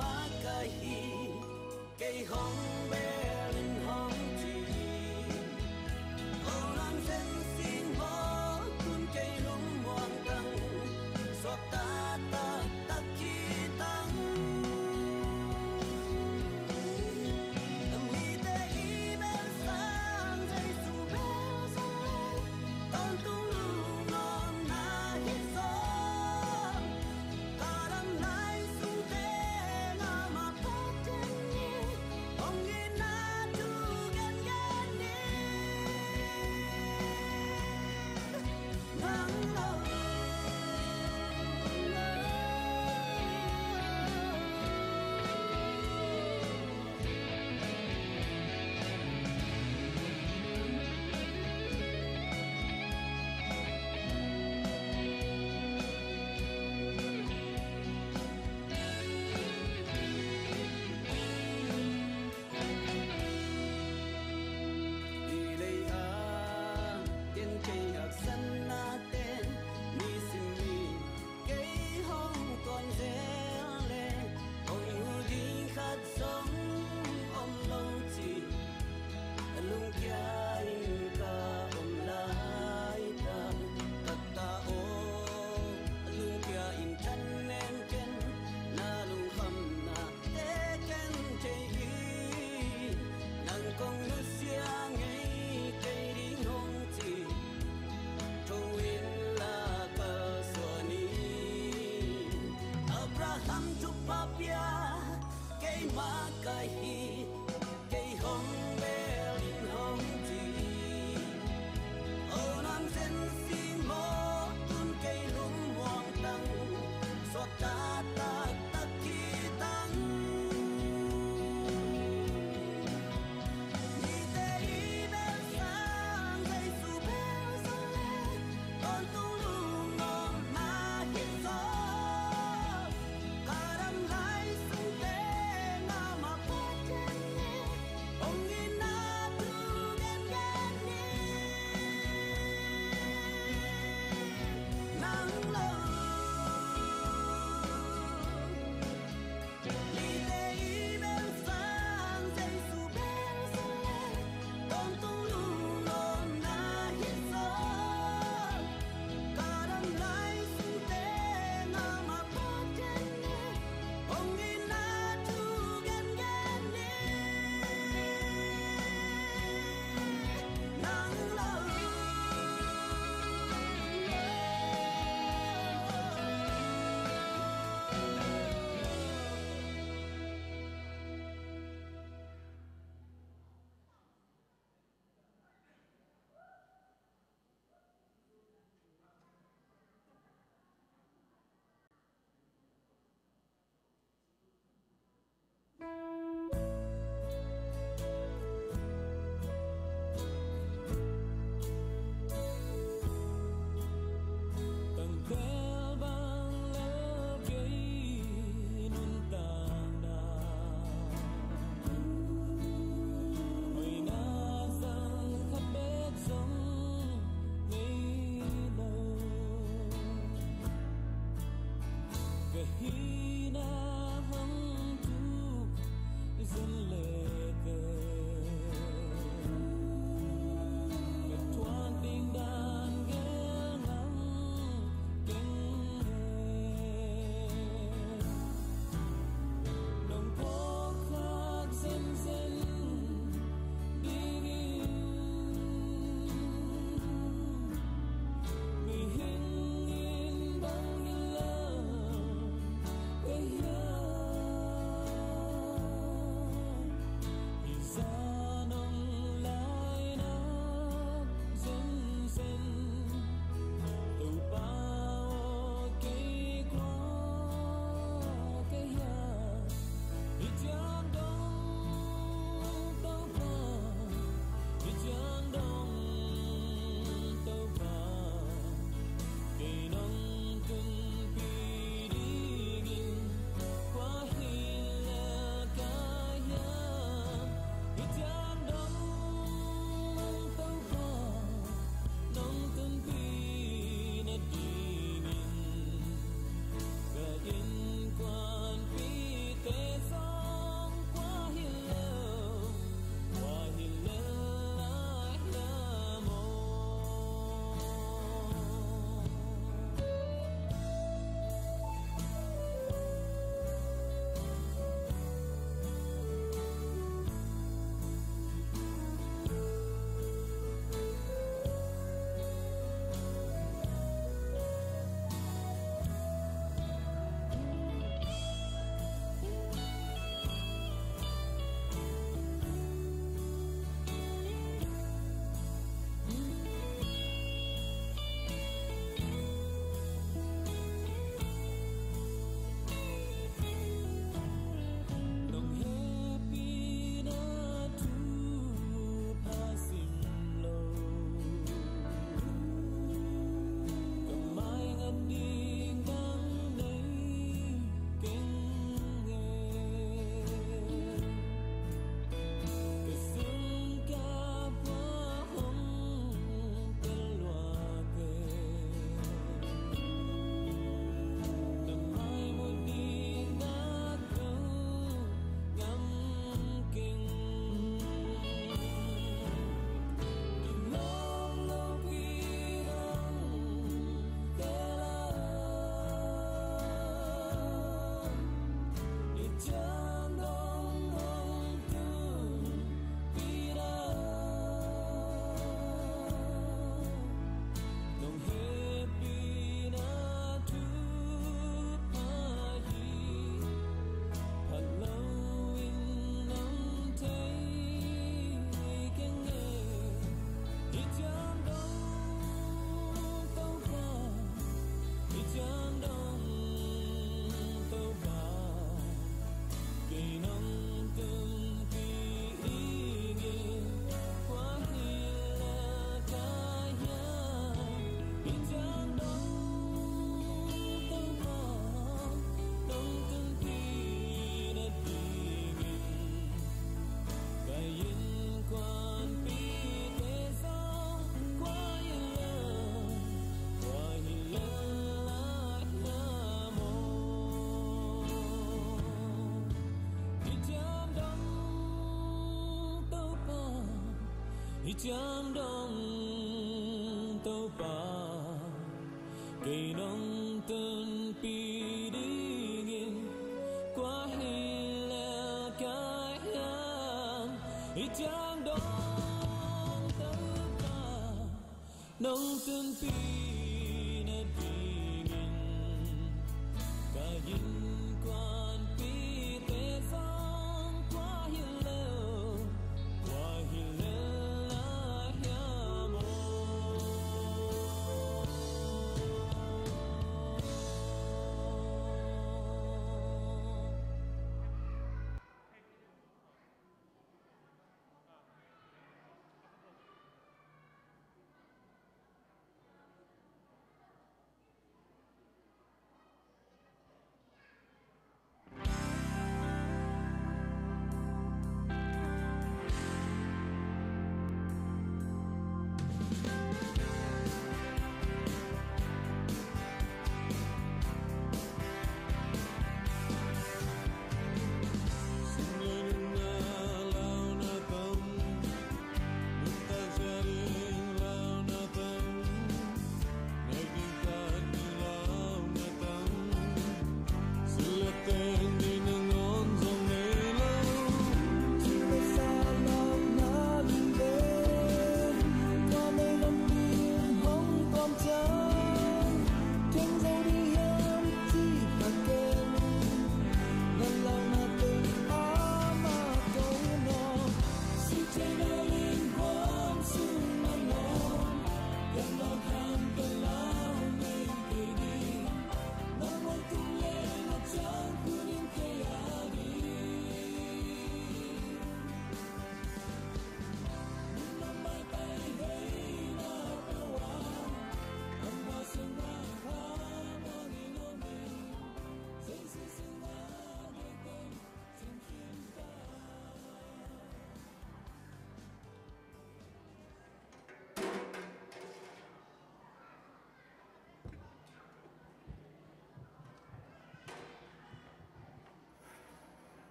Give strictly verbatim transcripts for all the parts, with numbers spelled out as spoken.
Makahi, kei hong bel in hong ci. O nang zen sing maw, tun kei lungmuang tang, suakta taktak hi tang. Mite i bel sang, Jesu bel sang, tawntung lungnuam na hi zaw. Ka dam lai sung teng amah pawlkhat in hong itna thu gengen ni. Nang lo. Hi lei a, ken kei haksatnate nisim ni, kei hong kawn zel le, hong mu ding khat zong om lo ci. Lungkia in ka om lai ta, taktak aw, lungkia in thanem ken, na lungkhamna te ken thei hi. Nang kong nusia ngei kei ding hong ci, tho inla kalsuan in. Abraham thupha pia, keimah ka hi, kei hong bel in hong ci. O nang zen sing maw, tun kei lungmuang tang, suakta taktak hi tang. Mite i bel sang, Jesu bel sang le, tawntung lungnuam na hi zaw. Ka dam lai sung teng amah pawlkhat in hong I ciang dong Topa, kei nong tunpih dingin, kua hi lel ka hiam? I ciang dong Topa, nong tunpih nadingin, ka innkuanpihte zong kua hi lel, kua hi lel a hiam aw?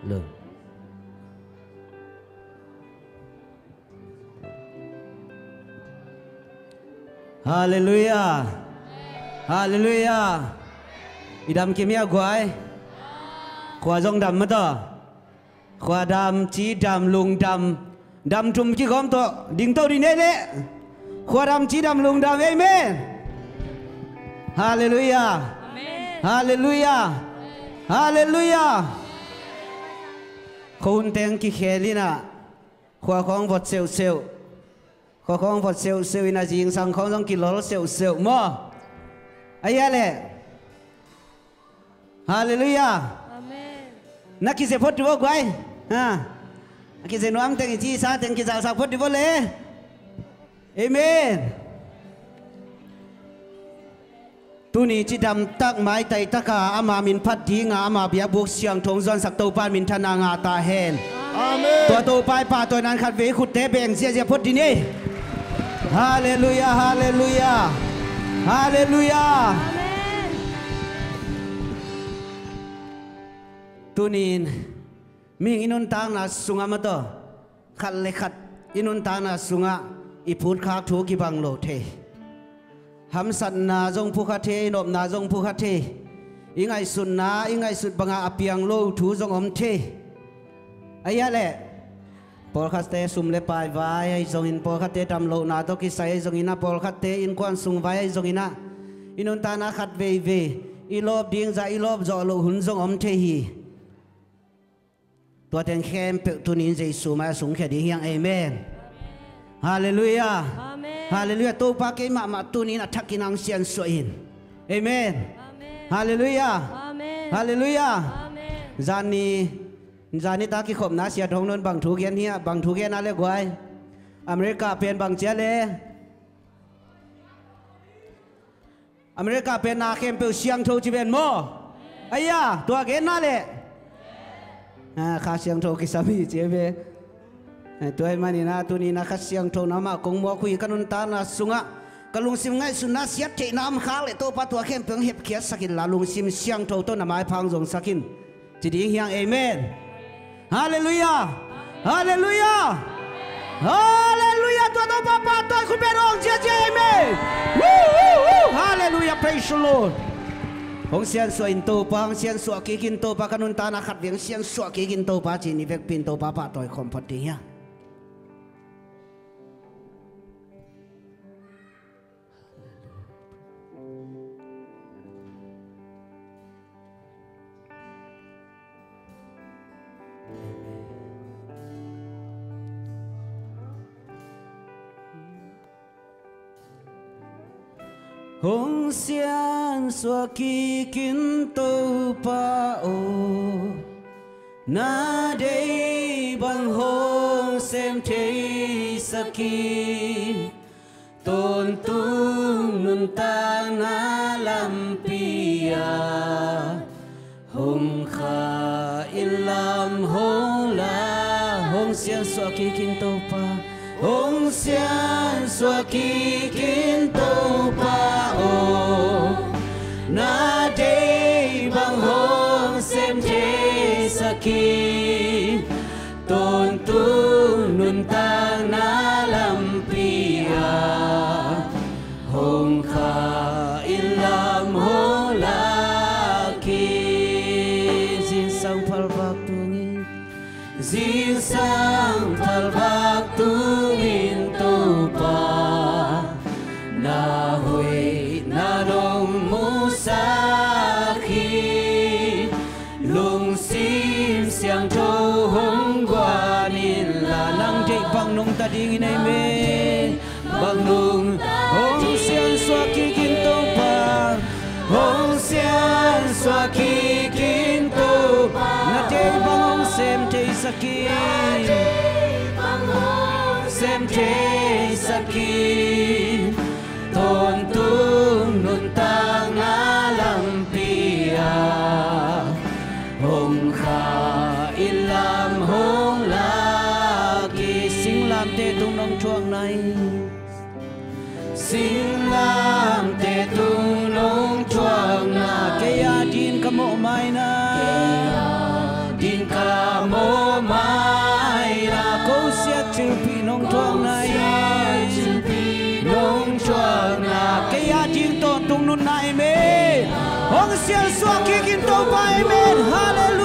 Lo. Halleluiah. Halleluiah. I dam kim hia guai? Khua zong dam mah tawh. Khua dam, ci dam, lung dam. Dam tum kigawm tawh ding to dih nehneh. Khua dam, ci dam, lung dam. Amen. Halleluiah. Amen. Halleluiah. Halleluiah. Khuahun teng kikhel inah khua khawng vot seuhseuh. Khua khawng vot seuhseuh inah zingsang khawng zong kilol seuhseuh maw? Ahi a leh Halleluiah. Amen. Na kizia phot dih vo guai. Ha. Na kizia nuam teng i ci sa teng kizalsak phot dih vo le. Amen. Tuni cidamtak maitai taka ama min phat dinga ama biakbuk siangtho hong zuansak Topa minthanna ngah ta hen. Amen. Tua Topa i pahtawina in khatvei khutte beng ziahziah phot dih ni. Halleluiah, halleluiah, halleluiah. Amen. Tunin mihing i nuntakna sungah mataw khat le khat i nuntakna sungah i phutkhak thu kibang lo thei. Hamsatna zong phukha thei, i nopna zong phukha thei. I ngaihsutna i ngaihsut bangah a piang lo thu zong om thei. Ahi a leh pawlkhatte sum le pai vai ahi zongin, pawlkhatte damlohna tawh kisai ahi zongin ah, pawlkhatte innkuan sung vai ahi zongin ah, i nuntakna khat veivei i lawp ding zah i lawp zawh loh hun zong om thei hi. Tua teng khempeuh tunin Jesu mai a sungkhia ding hiang. Amen. Halleluiah. Amen. Halleluiah. Topa keimahmah tunin a thakin ang siansuah in. Amen. Amen. Halleluiah. Amen. Halleluiah. Amen. Zani, zani ta kikhopna siat hong nun bang thu gen hiah, bang thu gen a le guai. America pen bang cia le America pen na khempeuh siangtho ci ven maw? Aia, tua genna leh, ah, Kha Siangtho kisam hi ci ve. Eh, tua hi manin ah tuni-in ah Kha Siangtho na mah kong muak uh hi. Ka nuntakna sungah ka lungsim ngaihsutna siat theihna om khak leh Topa tua khempeuh hong hepkhiatsak inla lungsim siangtho tawh na maipha hong zongsak in. Ci ding hiang. Amen. Halleluiah. Halleluiah. Halleluiah. Tua Topa pahtawi khut beng hong ziahziah. Amen. Woo, woo, woo. Halleluiah. Praise the Lord. Hong siansuah in Topa, hong siansuah kik in Topa, ka nuntakna khatvei hong siansuah kik in Topa ci-in i vekpi-in Topa pahtawi khawm phot ding hiang. Hong siansuah kik in Topa aw, na deih bang hong sem theisak in. Tawntung nuntakna lampi ah hong kha in lam hong lak. Hong siansuah kik in Topa, hong siansuah kik in Topa aw, na deih bang hong sem theisak in. Tawntung nuntakna lampi ah hong kha in lam hong lak in. Zingsang phalvak tungin, zingsang phalvak tungin Topa, na hoihna nong musak hi. Lungsim siangtho hong guan inla, nang deih bang nungta dingin. Amen. Bang nungta hong siansuah kik in Topa, hong siansuah kik in Topa, na deih bang hong sem theisak in. Sem theisak in. Tawntung nuntakna lampi ah hong kha in lam hong lak in. Singlamteh tung nong thuakna hi. Singlamteh tung nong thuakna. Kei a ding ka mawh maina. Kei a ding ka mawh maina. Ko siat cilpih nong thuakna hi. Nong thuakna. Kei a ding tawntung nunna. Amen. Hong siansuah kik in Topa. Amen. Halleluiah.